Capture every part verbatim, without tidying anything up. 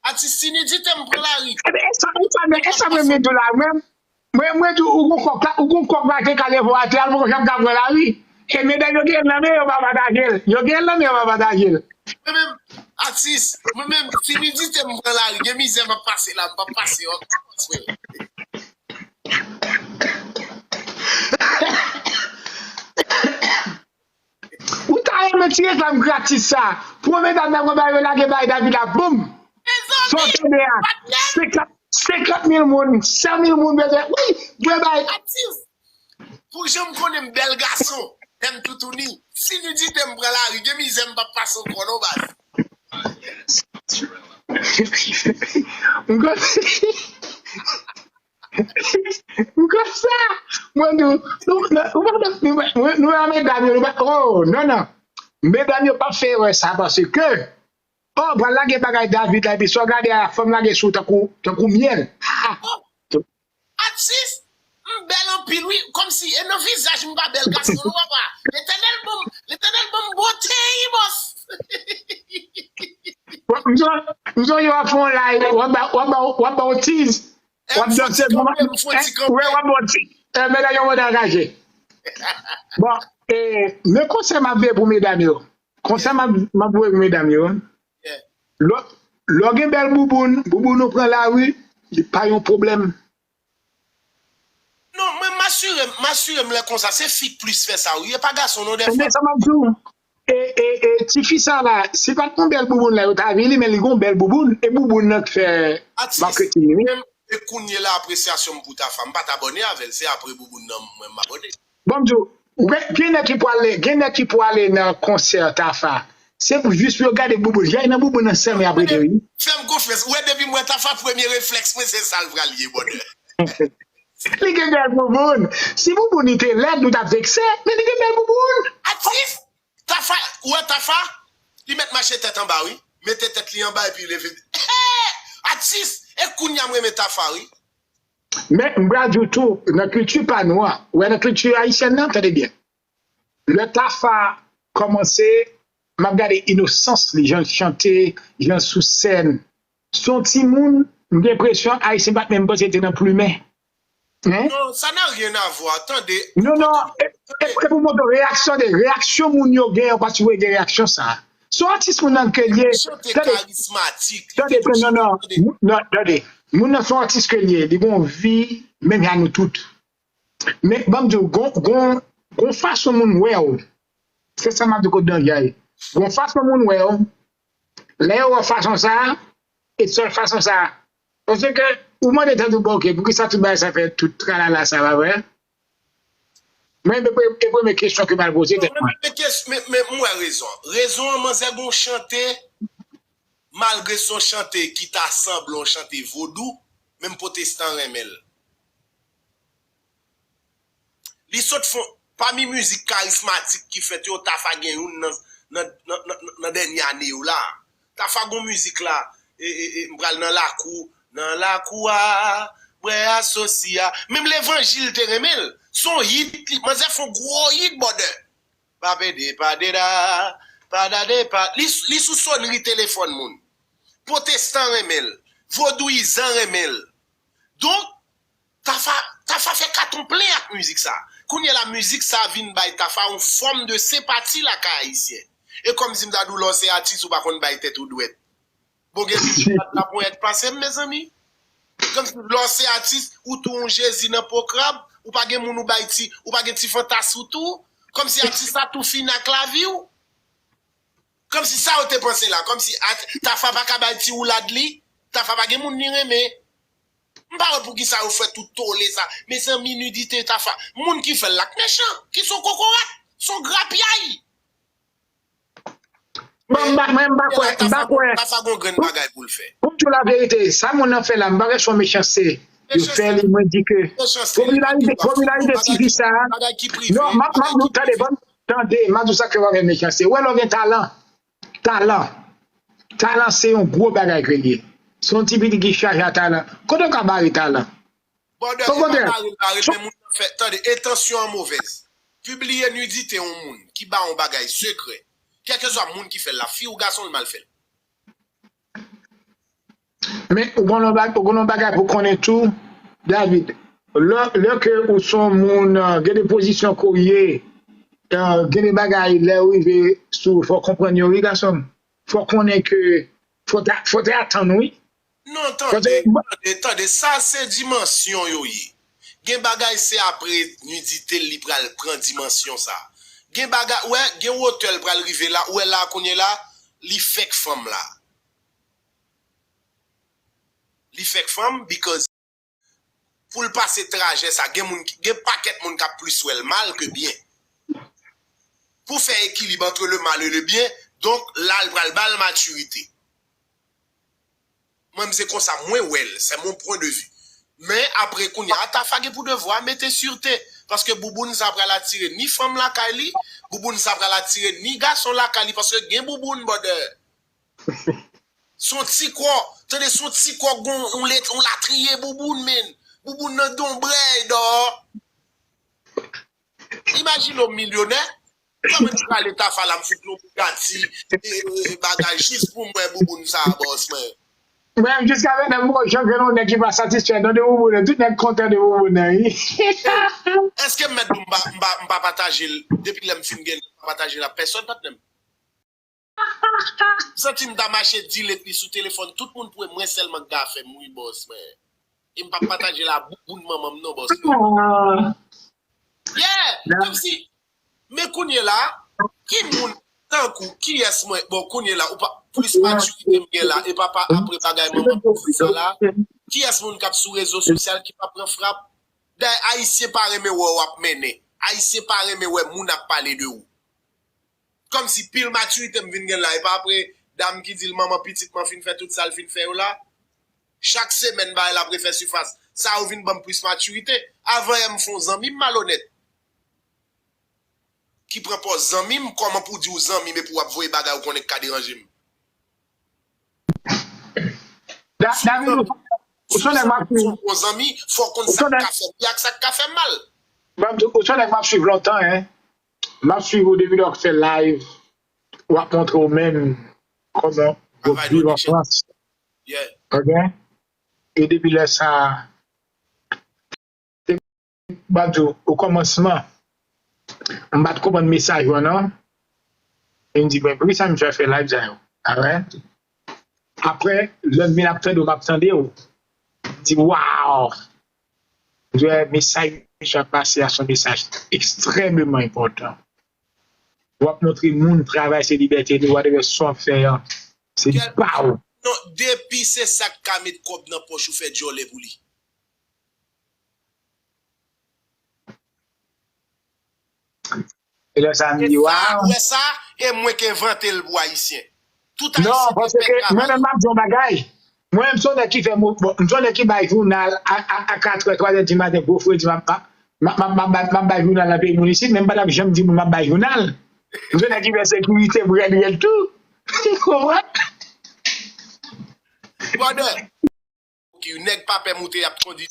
Atis, si nidite m pran lari. E sa, e sa, e sa mwen menm tou la, mwen, mwen, mwen tou, ou gon kòk la, ou gon kòk la, te ka leve w atè, al poko janm ka pran lari. E medam yo gen nan men yo pa pataje l. Yo gen nan men yo pa pataje l. Mwen menm, atis, mwen menm, si nidite m pran lari, gen mizè m ap pase la, m p ap pase, w ap konprann. Ou ta renmen ti reklam gratis sa. Pou medam nan, mwen ba yo lage bay David la, boum! Sa w tande a, senkant, senkant mil moun, san mil moun bezwen. Wi, mwen bay. Atis! Pou jan m konnen m bèl gason, lè m toutouni, si nidite m pran lari, gen mizè m p ap pase ankò non baz. M konn, m konn sa. Mwen di w, nou, nou, nou, nou, nou, nou, medam yo, nou pa, oh, non, non. Medam yo p ap fè erè sa paske, oh, pral lage bagay David la, epi sa w gade a, fanm lage sou tankou, tankou myèl. Ah, Atis, m bèl anpil wi, kòmsi e nan vizaj m pa bèl gason non papa. Letènèl ban m, Letènèl ban m bote wi bòs. M sonje w ap fè yon live, w ap ba, w ap ba, w ap ba w tiz, w ap danse, w ap ba w tiz. Medam yo mande angaje. Bon, e, men konsèy m ap voye pou medam yo. Konsèy m ap, m ap voye pou medam yo. Lè, lè w gen bèl bouboun, bouboun ou pran lari, li pa yon pwoblèm. Non, mwen m asire m, m asire m lè konsa, se fi k plis fè sa wi, e pa gason non dèfwa. Men sa m ap di w, e, e, e, tifi sa la, si pa t yon bèl bouboun la, yo ta vini, men li gon bèl bouboun, e bouboun nan k fè maketing wi. E kounye la apresyasyon m pou Tafa, m pa t abòne avè l, se apre bouboun nan mwen m abòne. Bon, m di w, gen nèg ki pwale, gen nèg ki pwale nan konsè Tafa. Se pou jis pou yo gade bouboun. Jan nan bouboun nan sèmen apre de wi. Fè m konfyans. Ou wè depi m wè Tafa premye reflèks mwen se sa l pral ye brother. Li gen bèl bouboun. Si bouboun li te lèd nou t ap vekse, men li gen bèl bouboun. Atis! Tafa, ou wè Tafa? Li mèt mache tèt anba wi. Mete tèt li anba epi leve. Atis! E kounya m renmen Tafa wi. Men m pral di w tou, nan kilti pa nou an, ou wè nan kilti ayisyèn nan, tande byen. Lè Tafa kòmanse, m ap gade inosans li, jan l chante, jan l sou sèn. Se yon timoun, m gen enpresyon Ayisyen pa t menm panse l te nan plimen. Hein? Non, ça n'a rien à voir. Tande. Non, non, e pou montre reyaksyon de, reyaksyon moun yo gen, yo pa tchwe de reyaksyon sa. Se yon atis moun nan ke l ye. Tande, tande, non, non, non, tande. Moun nan se yon atis ke l ye. Li gen yon vi, menm jan nou tout. Men, ban m di w, gon, gon, gon fason moun wè w. Se sa m ap di kote danje a ye. Gon fason moun wè w. Lè yo wè fason sa, e sèl fason sa. Paske ou mande tèt ou, bon, ok, poukisa tout bagay sa fè tout tralala sa, pa vre? Mwen, e premye kesyon ke m al poze tèt mwen. Men, men, men m wè rezon. Rezon an, manzè gon chante, malgre se yon chante ki ta sanble yon chante vodou, menm pwotestan renmen l. Li sot fè, pami mizik karismatik ki fèt yo, Tafa gen youn nan, nan, nan, nan, nan dènye ane yo la. Tafa gon mizik la, e, e, e, m pral nan lakou, nan lakou a, bwè asosi a. Menm levanjil te renmen l. Se yon hit, li, manzè fè yon gwo hit, brother. Pa pede, pa deda, pa dade, pa. Li, li sou sonri telefòn moun. Pwotestan renmen l. Vodouyizan renmen l. Donk, Tafa, Tafa fè katon plen ak mizik sa. Kounye la, mizik sa vin bay Tafa yon fòm de senpati lakay Ayisyen. E kòmsi m ta di w, lè w se atis, ou pa konn bay tèt ou dwèt. Bon, gen moun ki pa t la ponyèt pase m, mezanmi. Kòmsi lè w se atis, ou tou yon Jezi nan po krab, ou pa gen moun ou bay ti, ou pa gen ti fantas ou tou. Kòmsi atis la tou fini ak lavi w. Kòmsi sa yo te panse la, kòmsi Tafa pa ka bay ti woulad li, Tafa pa gen moun li renmen. M pa wè poukisa yo fè tout tole sa. Mezanmi, nidite Tafa. Moun ki fè l la k mechan, ki se yon kokorat, se yon grapyay. Bon, m pa, mwen, m pa kwè, m pa kwè. Tafa gon grenn bagay pou l fè. Pou m di w laverite, sa moun nan fè la, m pa wè se yon mechanste. Yo fè li, mwen di ke popilarite, popilarite tifi sa. Non, m ap, m ap, tande, ban m, tande, m ap di w sa k fè pa fè mechanste. Ou wè lè w gen talan. Talan. Talan se yon gwo bagay ke l ye. Se yon ti pitit ki chaje a talan. Kote w ka bare talan? Brother, e pa bare l, bare l, men moun nan fè, tande, entansyon an movèz. Pibliye nidite yon moun ki ba yon bagay sekrè. Kèlkeswa moun ki fè l la, fi ou gason, l mal fè l. Men ou konn yon bag-, ou konn yon bagay pou konnen tou, David. Lè, lè ke ou se yon moun, euh, gen de pozisyon ke w ye, euh, gen de bagay lè ou rive sou, fò w konprann yo, wi, gason m. Fò w konnen ke, fò w te, fò w te atann, wi. Non, tande, tande, tande, sa se dimansyon yo ye. Gen bagay se apre nidite l li pral pran dimansyon sa. Gen bagay, wè, gen wotè l pral rive la, ou wè la kounye la, li fèk fanm la. Li fèk fanm because pou l pase trajè sa, gen moun ki, gen pakèt moun k ap plis wè l mal ke byen. Pou fè ekilib entre le mal et le bien, donk la l pral ba l matirite. Mwen, m se konsa mwen wè l, c'est mon point de vue. Men apre kounye a, Tafa gen pou devwa mete sirte. Paske bouboun sa pral atire ni fanm lakay li, bouboun sa pral atire ni gason lakay li, paske gen bouboun, brother. Se yon ti kò, tande, se yon ti kò, gon, on let, on latriye bouboun, men. Bouboun nan donbrèy dò. Imajine w milyonè, kòman ti pale Tafa la, m fout yon Bugatti, e, e, bagay, jis pou m wè bouboun sa, boss, men. Mwen, jiska mentnan, m poko janm jwenn yon nèg ki pa satisfè non de bouboun nan. Tout nèg kontan de bouboun nan, wi. Èske m mèt di w m pa, m pa, m pa pataje l, depi lè m fin gen, m pa pataje l ak pèsòn, patnè m? M santi m ta mache delete li sou telefòn tout moun pou wè mwen sèlman k ka fè m wi, boss, men. E m p ap pataje l a bouboun manman m non, boss, men. Yeah, kòmsi, men kounye la, ki moun, tankou, kiyès mwen, bon, kounye la, ou pa, plis matirite m gen la, e pa, pa apre bagay manman m di sa la, kiyès moun k ap sou rezo sosyal ki pa pran frap? Dayè, Ayisyen pa renmen wè w ap mennen. Ayisyen pa renmen wè moun ap pale de ou. Kòmsi pil matirite m vin gen la, e pa apre dam ki di l manman pitit mwen fin fè tout sa l fin fè yo la. Chak semèn bagay la ap refè sifas. Sa yo vin ban m plis matirite. Avan yè m fè yon zanmi m malonèt. Ki pran pòz zanmi m, kòman pou di w zanmi m epi w ap voye bagay ou konnen k ka deranje m? Da-, David, ou, ou se yon nèg m ap suiv. Yon zanmi, fò w konn sa k ka fè byen ak sa k ka fè mal. Ou se yon nèg m ap suiv lontan, en. M ap suiv ou depi lè w ap fè live, w ap montre w menm kòman w ap viv an Frans. Ok? E depi lè sa a, m ap di w, okòmansman, m pa t konprann mesaj ou an non. E m di, "Men poukisa misye ap fè live sa yo?" Alright? Apre, lè m vin ap tande w, m ap tande w. M di, "Waw!" Mesaj misye ap pase a se yon mesaj ekstrèmeman enpòtan. W ap montre moun travay se libète li, whatever sa w ap fè an, se li pa w. Non, depi se sa k ka met kòb nan pòch ou fè djòlè pou li. E lè sa m di, waw. Wè sa, e mwen k envante l pou Ayisyen. Tout Ayisyen te fè travay. Non, paske mwen menm m ap di yon bagay. Mwen menm, m se yon nèg ki fè mo-, bon, m se yon nèg ki bay jounal a, a, a katrè, twazè di maten, gwo fredi, m ap, m ap, m ap, m ap, m ap bay jounal nan peyi moun isit, men m pa t ap janm di moun m ap bay jounal. M se yon nèg ki fè sekirite m rèd, rèd tou. Ou konprann? Brother, ki nèg pa pè moute, y ap kondi.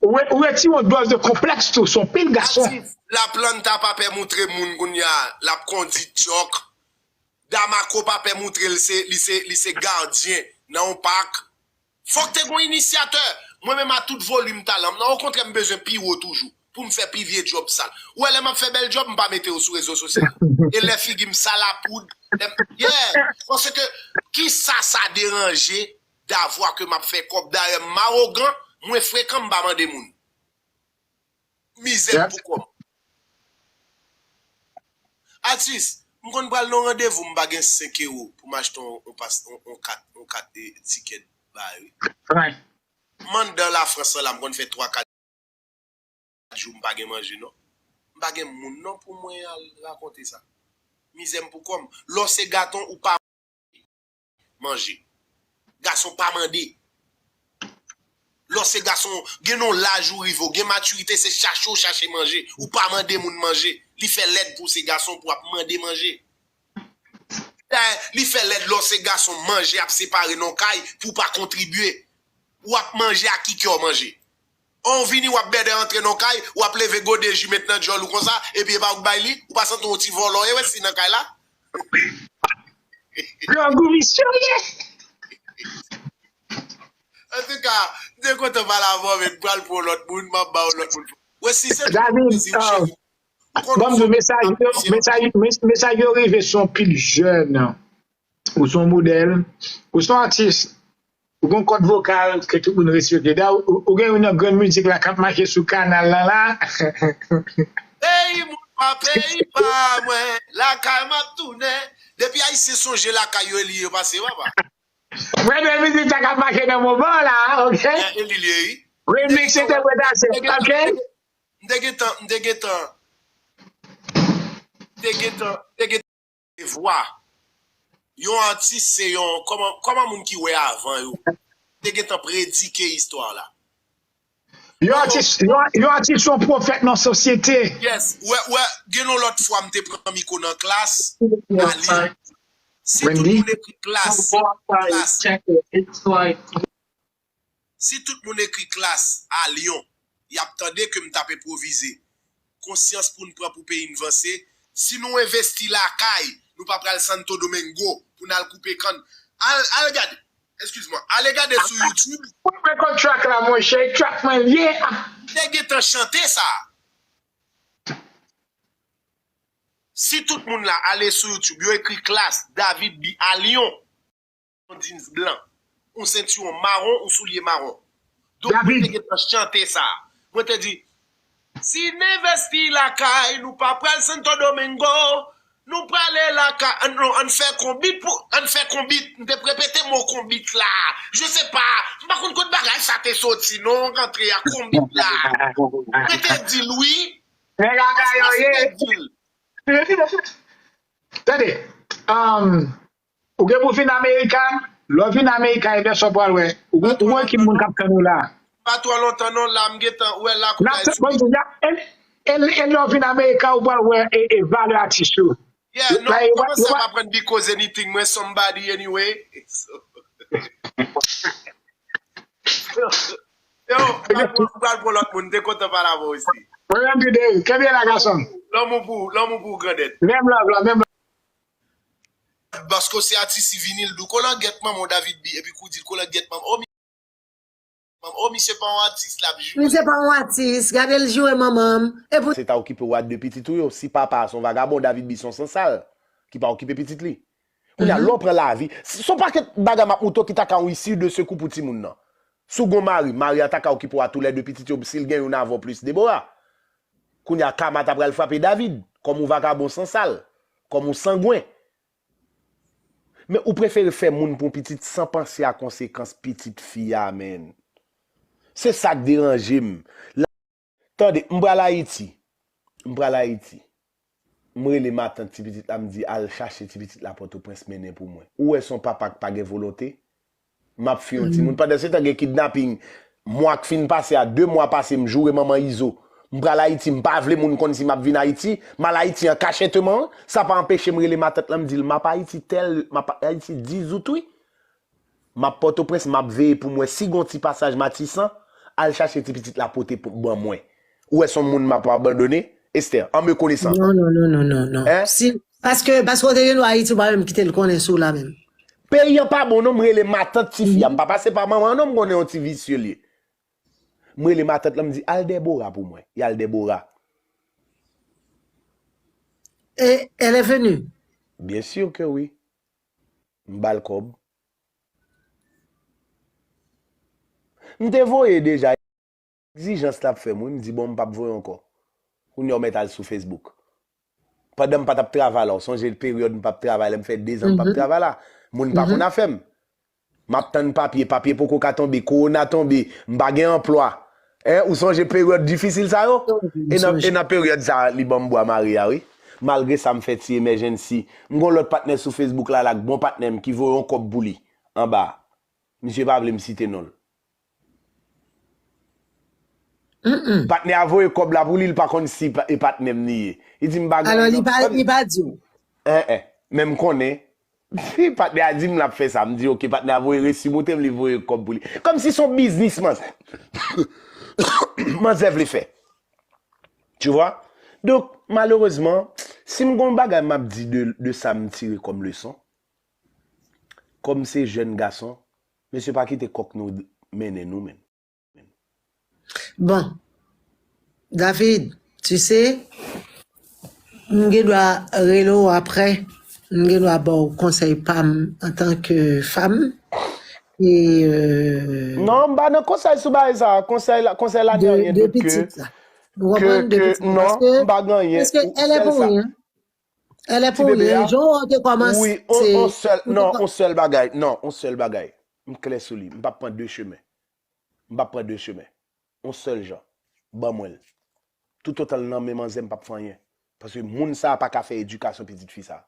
Ou re-, ou retire yon dòz de konplèks tou, se yon pil gason. Laplanta pa pè moutre moun kounye a, l ap kondi tchòk. Damako pa pè moutre l se, li se, li se gadyen nan yon pak. Fòk te gon inisyatè. Mwen menm a tout volim talan m nan, okontrè m bezwen pi wo toujou pou m fè pi vye djòb sal. Ou wè lè m ap fè bèl djòb, m pa mete yo sou rezo sosyal. E lè figi m sal a poud, lè m, yeah, paske kisa sa deranje davwa ke m ap fè kòb. Dayè, m awogan, mwen frekan, m pa mande moun. Mizè m pou kò m. Atis, m konn pral nan yon randevou, m pa gen senk ewo pou m achte yon, yon pas, yon, yon kat, yon kat, e, tikèt bay, wi. M anndan Lafrans lan la, m konn fè twa, kat jou m pa gen manje non. M pa gen moun non pou mwen al rakonte sa. Mizè m pou kò m. Lè w se gason ou pa manje. Gason pa mande. Lè w se gason, gen yon laj ou rive, w gen matirite, se chache w chache manje. Ou pa mande moun manje. Li fè lèd pou w se gason pou w ap mande manje. Dayè, li fè lèd lè w se gason, manje ap separe nan yon kay pou w pa kontribye. W ap manje a ki kè w manje? An w vini, w ap bèdè antre nan yon kay, w ap leve gode ji met nan djòl ou konsa, epi e pa ou k bay li, ou pa santi w yon ti vòlò, e wè si nan kay la? Grangou misye ye. M te kontan pale avè w, men m pral pran yon lòt moun, m ap ba yon lòt moun. Wè, si se tout moun David, plezi m, cheri. Ban m di w, mesaj yo, mesaj, mes- mesaj yo rive sou yon pil jèn. Ou se yon modèl, ou se yon atis, ou gen yon kòd vokal ke tout moun respekte. Dayè, ou, ou gen youn nan grenn mizik la k ap mache sou kanal la la. Peyi moun pa, peyi pa mwen, lakay m ap tounen. Depi Ayisyen sonje lakay yo, e li yo pase, papa. Mwen, de mizik sa k ap mache nan moman la, ok? E, e li li ye, wi. Remix, entèpretasyon, ok? M te gentan, m te gentan, m te gentan, m te gentan vwa. Yon atis se yon, kòman, kòman moun ki wè avan yo te gentan predike istwa la. Yon atis, yon, yon atis se yon pwofèt nan sosyete. Yes, wè, wè, gen yon lòt fwa m te pran mikwo nan klas, a Lyon. Si tout moun ekri klas, klas, si tout moun ekri klas a Lyon, y ap tande ke m t ap enpwovize. Konsyans pou n pran pou peyi n vanse. Si nou envesti lakay, nou pa pral Santo Domingo pou n al koupe kann. Al, al gade, eskiz mwen, ale gade sou YouTube. Mwen konn track la, monchè, track mwen l ye. M te gentan chante sa. Si tout moun la ale sou YouTube, yo ekri klas David B a Lyon, yon jeans blan, yon sentiwon mawon, yon soulye mawon. Donk, mwen te gentan chante sa. Mwen te di, si n envesti lakay, nou pa pral Santo Domingo, nou prale lakay, an, non, ann fè konbit pou, ann fè konbit. M te repete mo konbit la. Je sais pas, m pa konn kot bagay sa te soti, non, rantre a konbit la. Mwen te di l wi. Nèg a gaye yo ye. Tande, um, ou gen pou vin Amerika, lè w vin Amerika, e pèsòn pral wè. Ou, ou wè ki moun k ap tann ou la. Pa twò lontan non, la m gentan wè la kounye a. N ap tann, bon, e, e, e lè w vin Amerika, ou pral wè e, e valè atis yo. Yeah, non, kòman sa m aprann because anything, mwen somebody anyway. So. Yo, m pral pran, m pral pran lòt moun, m te kontan pale avè w osi. Mwen menm tou de, kenbe la gason. Lanmou pou, lanmou pou grandèt. Menm love la, menm love. Paske w se atis, si vini l di w kolangèt manman w David B, epi kou di l kolangèt manman, oh, mi, oh, misye pa yon atis, l ap joure. Misye pa yon atis, gade l joure manman m. Epi se ta okipe w a de pitit ou yo, si papa a se yon vagabon, David B se yon sansal, ki pa okipe pitit li. Kounye a, lè w pran lavi, s- se yon pakèt bagay m ap montre w ki ta ka yon isi de sekou pou timoun nan. Si w gen yon mari, mari a ta ka okipe w a toulède pitit yo, si l gen youn avè w plis Debora. Kounye a, kama ta pral frape David, kòm yon vagabon sansal, kòm yon sangwen. Men ou prefere fè moun pou yon pitit san panse a konsekans pitit fi a, menn. Se sa k deranje m. Tande, m pral Ayiti. M pral Ayiti. M rele matant ti pitit la, m di, al chache ti pitit la Pòtoprens, mennen pou mwen. Ou wè se yon papa k pa gen volonte? M ap fiy yon timoun. Pandansetan, gen kidnaping. Mwa k fin pase a, de mwa pase, m joure manman Izo. M pral Ayiti, m pa vle moun konn si m ap vin Ayiti. M al Ayiti an kachèteman. Sa pa anpeche m rele matant lan, m di l, m ap Ayiti tèl, m ap Ayiti dizout, wi. M ap Pòtoprens, m ap veye pou m wè si gon ti pasaj Matisan, al chache ti pitit la pote pou, ban mwen. Ou wè se yon moun m ap abandone, Esther, an me konesan. Non, non, non, non, non, non. Hein? Si, paske, paske w te gen dwa Ayiti, ou pa menm kite l konnen sou w la menm. Peyi an pa bon non, m rele matant tifi a, m pa pase pa manman an non, m konnen yon ti visye l ye. M rele matant lan, m di, al Debora pou mwen. Y al Debora. Et elle est venue? Bien sûr que oui. M ba l kòb. M te voye deja. Egzijans l ap fè m, wi, m di, bon, m p ap voye ankò. Kounye a, w mèt al sou Facebook. Pandan m pa t ap travay la, w sonje peryòd m p ap travay la, m fè dezan m p ap travay la. Moun pa konn afè m. M ap tann papye, papye poko ka tonbe, kowona tonbe, m pa gen anplwa. Hein, ou sonje peryòd difisil sa yo? E nan, e nan peryòd sa a, li ban m bwa mare a, wi. Malgre sa, m fè ti emergency. M gon lòt patnè sou Facebook la, la, k bon patnè m, ki voye yon kòb pou li, anba a. Misye pa vle m site non l. Patnè a voye kòb la pou li, li pa konn si pa- e patnè m li ye. Li di m pa gen. Alò, li pa, li pa di w. Eh, eh. Men m konnen. Patnè a di m l ap fè sa. M di, ok, patnè a voye resi montre m, li voye kòb pou li. Kòmsi se yon biznis, manzè. Manzè vle fè. Tu vois? Donk, malerezman, si m gon bagay m ap di de, de sa m tire kòm leson, kòm se jèn gason, mesye pa kite kòk nou mennen nou menm. Bon, David, tu sais, m gen dwa rele w apre, m gen dwa ba w konsèy pa m antan ke fanm. E, euh, Non, m pa nan konsèy sou bagay sa. Konsèy la, konsèy la de, nan anyen de dòt ke pitit la. Ou ke konprann, de ke pitit la. non, Paske m pa gen anyen. Paske Ou- elle est sèl pour sa. Rien. Elle est Ti pour bebe rien. a, Jan w te kòmanse. Wi, on, on sèl, Ou te non, kò- on sèl bagay. Non, on sèl bagay. M klè sou li. M p ap pran de chemen. M p ap pran de chemen. On sèl jan. Ban mwen l. Toutotan l nan men manzè, m p ap fè anyen. Paske moun sa a pa ka fè edikasyon pitit fi sa a.